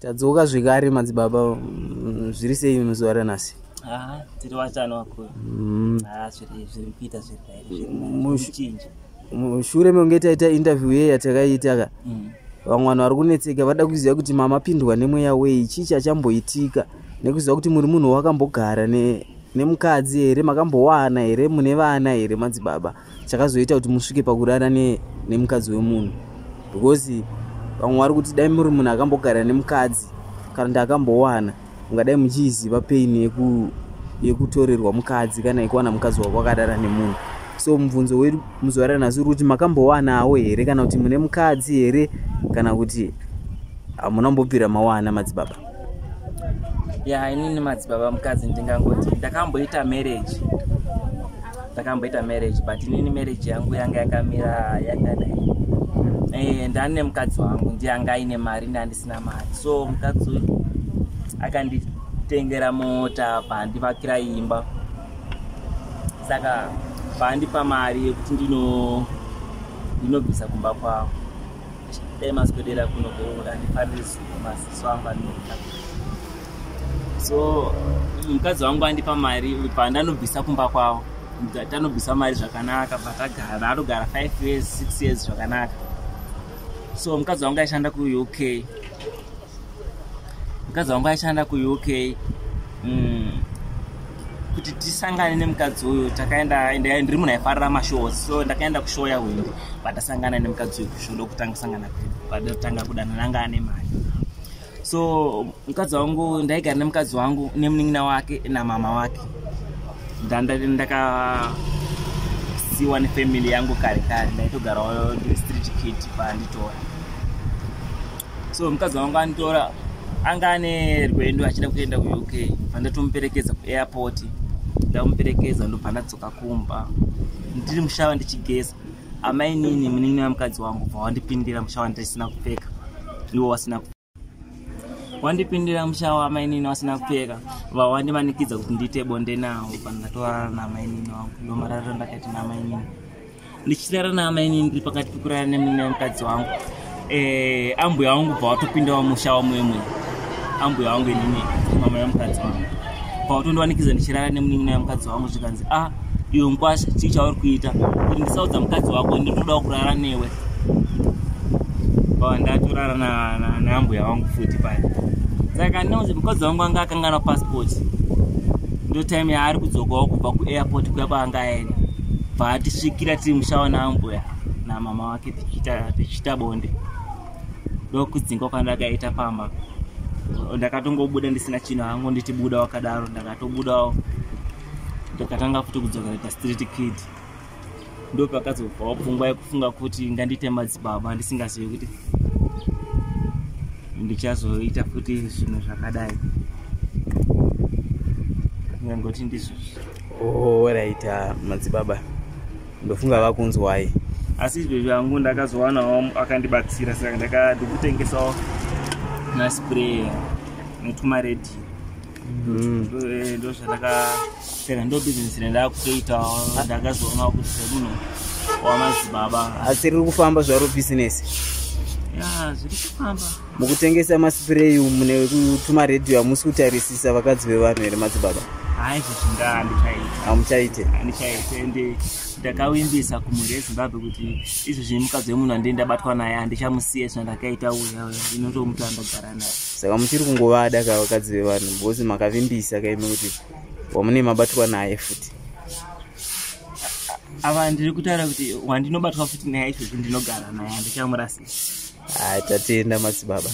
Tadzoka zvekare madzibaba, zviri sei muzuva ranhasi? Ah, tiri vatano vakuru. Ah, zviri kuita zviri right. Mushure mekunge taita interview yeye yatakaita ka, vamwe vanhu vari kunetseka, vada kuziva kuti mamapindwa nemweya wei, chii chachamboitika, nekuziva kuti muri munhu wakambogara nemukadzi here, makambowana here, mune vana here madzibaba, chakazoita kuti musvike pakurara nemukadzi wemunhu? Because vamwe vari kuti dai muri munhu akambogara nemukadzi kana kuti akambowana, ungadai muchiiziva pain yekutorerwa mukadzi kana yekuwana mukadzi wako akarara nemunhu. So mubvunzo wedu muzuva ranhasi uri kuti makambowanawo here, kana kuti mune mukadzi here, kana kuti hamuna kumbobvira mawana madzibaba? Ya, inini madzibaba, mukadzi ndingangoti ndakamboita marriage, ndakamboita marriage, but inini marriage yangu yanga yakamira yakadai. Ndane mukadzi wangu, ndiye anga aine mari, ndandisina mari. So mukadzi uyu akanditengera mota, paandivakira imba, saka paandipa mari yekuti ndinobvisa kumba kwavo. Dai maswedera kuno, handifaniri zuva, maziso angu anoita. So mukadzi wangu andipa mari, pandanobvisa kumba kwavo, tanobvisa mari zvakanaka, patagara, atogara 5 years, 6 years zvakanaka. So mukadzi wangu aishanda kuUK, mukadzi wangu aishanda kuUK. Kuti tisangane nemukadzi uyu, takaenda, ndiri munhu aifarira mashows, so ndakaenda kushow yaHwindi, patasangana nemukadzi uyu kushow, ndokutanga kusangana kwedu, patatanga kudanana, anga ane mari. So mukadzi wangu, ndaigara nemukadzi wangu nemunin'ina wake namama wake. Ndakasiwa nefamily yangu kare kare, ndaitogarawo ndiri street kid paanditora. So mukadzi wangu anditora, anga ane rwendo achida kuenda kuUK, pandatomuperekedza kuairport, ndamuperekedza, ndobva ndadzoka kumba. Ndiri mushower ndichigeza, amainini, munin'ina wemukadzi wangu, bva wandipindira mushower ndisina kupfeka, iwo wasina wandipindira mushower, amainini wasina kupfeka, vawandimanikidza kuti ndiite bonde nawo. Pandatorara namainini wangu, ndomarariro ndakaita namainini. Ndichirara naamainini, ndiri pakati pekurara nemunin'ina wemukadzi wangu, ambuya wangu bva watopindawo mushower mumwe. Ambuya wangu inini, mama yemukadzi wangu, pawatondiwanikidza ndichirara nemunin'ina wemukadzi wangu, zvikanzi, "A ah, iwe mukwasha, chii chauri kuita? Kuti ndisaudza mukadzi wako, ndinotodawo kurara newe." Ndatorara naambuya wangu futi paya. Saka ndinozi mukadzi wangu anga akanganwa passport, ndo time yaari kudzokawo kubva kuairport kuya kwaanga aenda, bva tiri mushower naambuya namama wake, tichiita bonde. Ndokudzingwa kwandakaita pamba. Ndakatongobuda ndisina chinhu hangu, nditi buda wakadaro. Ndakatobudawo, ndakatanga futi kudzokera pastreet kid. Ndo pakazobvawo pfungwa yekufunga kuti ngandiite madzibaba, ndisingazivi kuti ndichazoita futi zvinhu zvakadai. Ngangoti ndizvozvo. Alright, madzibaba, ndofunga vakunzwai. Asi izvezvi hangu ndakazowanawo akandibatsira, saka ndikutengesawo maspray netumaredhiyo. Ndo zvandakasaka, ndo bhizinesi randakutoitawo. Ndakazoonawo kuti semunhu wamadzibaba. Asi riri kufamba zvaro bhizinesi? Ya, zviri kufamba. Mukutengesa maspray umu nekutumaredhiyo, hamusi kutarisisa vakadzi vevanhu here madzibaba? Hai, izvozvi ndandichaita. Hamuchaite? Handichaite. Ende ndakavimbisa kumhuri yeZimbabwe kuti izvozvi mukadzi wemunhu handii ndabatwa naye, handichamusiya zvandakaita uya uya, ndinotomuti andogara naye. Saka muchiri kungovada ka vakadzi vevanhu, because makavimbisa kaime kuti wamune mabatwa naye futi? Ava ndiri kutaura kuti wandinobatwa futi naye izvozvi, ndinogara naye, handichamurasisi. Hai, tatenda madzibaba.